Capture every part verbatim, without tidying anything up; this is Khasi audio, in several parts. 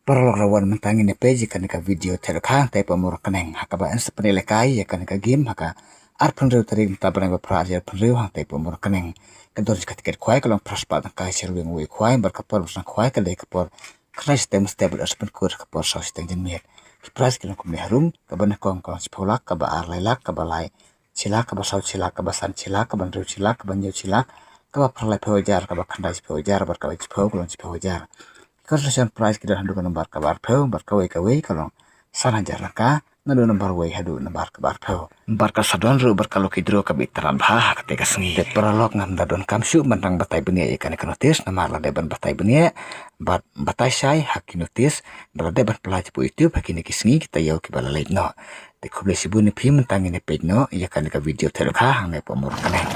Paralok, ra wan mynta ngin ïa peit ïa kane ka video thylliej kha hangtai Pamur Khneng, ha kaba yn sa pynïalehkai ïa kane ka game ha ka arphew hynriew tarik mynta bnai ba phra arhajar arphew hynriew hangtai Pamur Khneng. Ka dor jong ka tiket khwai ka long phra spah tyngka sha uwei uwei u khwai, bad ka por ba sdang khwai ka dei ka por khyndai shiteng mynstep bad ar shiteng pynkut ha ka por saw shiteng janmiet. Ki prize ki long kumne harum: kaba nyngkong ka long shiphew lak, kaba ar lai lak, kaba lai shi lak, kaba saw shi lak, kaba san shi lak, kaba hynriew shi lak, kaba hynñiew shi lak, kaba phra laiphew hajar, kaba khyndai shiphew hajar, bad kaba shiphew ka long shiphew hajar. Ki consolation prize ki don haduh ka nombar kaba arphew, bad kawei kawei ka long san hajar tyngka, naduh nombar wei haduh nombar kaba arphew. Bad ka sa don ruh bad ka lucky draw kaba itynnad bha ha katei ka sngi. Te paralok, ngam da donkam shuh ban dang batai bniah ïa kane ka notice, namar la dep ban batai bniah bad batai shai ha ki notice ba la dep ban plie hapoh YouTube ha kine ki sngi kita ïew kiba la leit noh. Te khublei shibun ïa phi, mynta ngin ïa peit noh ïa kane ka video thylliej kha hangne Pamur Khneng.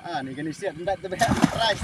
Ah, ni kani siap ndat tu berat.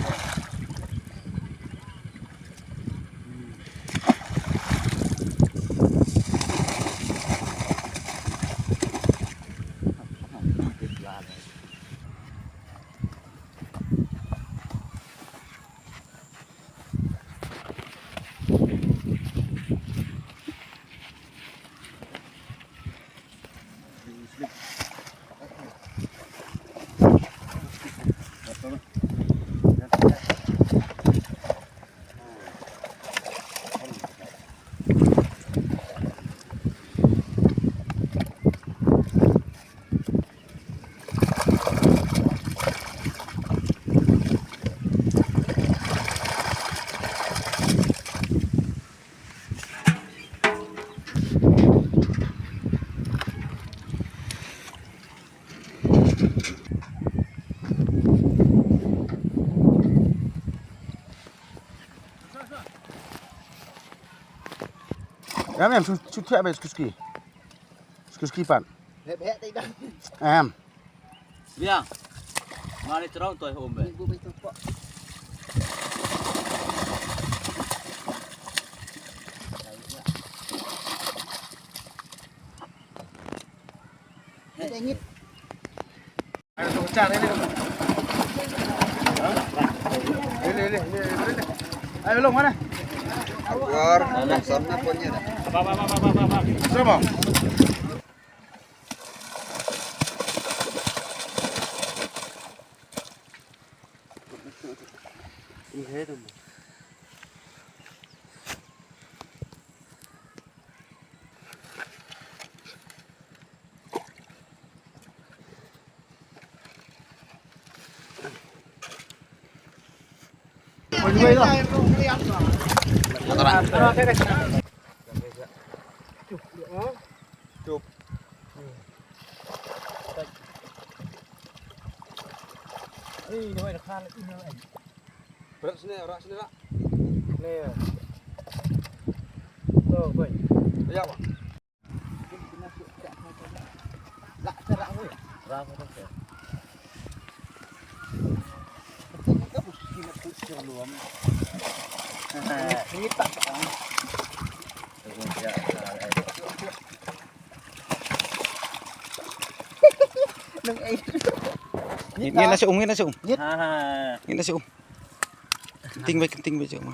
Ram em, shu, shu thiah beit skuski. Skuski pat. Em. Biang. Mane trong toi hom be. Ayo, long mana? Keluar, sana punya. Sama. Rak sini, rak sini, rak. Ni. Tu, boy. Ya, Pak. Ngin, ngin na sha um, ngin na sha um. Ngin na sha um. Kynting beit, kynting beit, jong ma.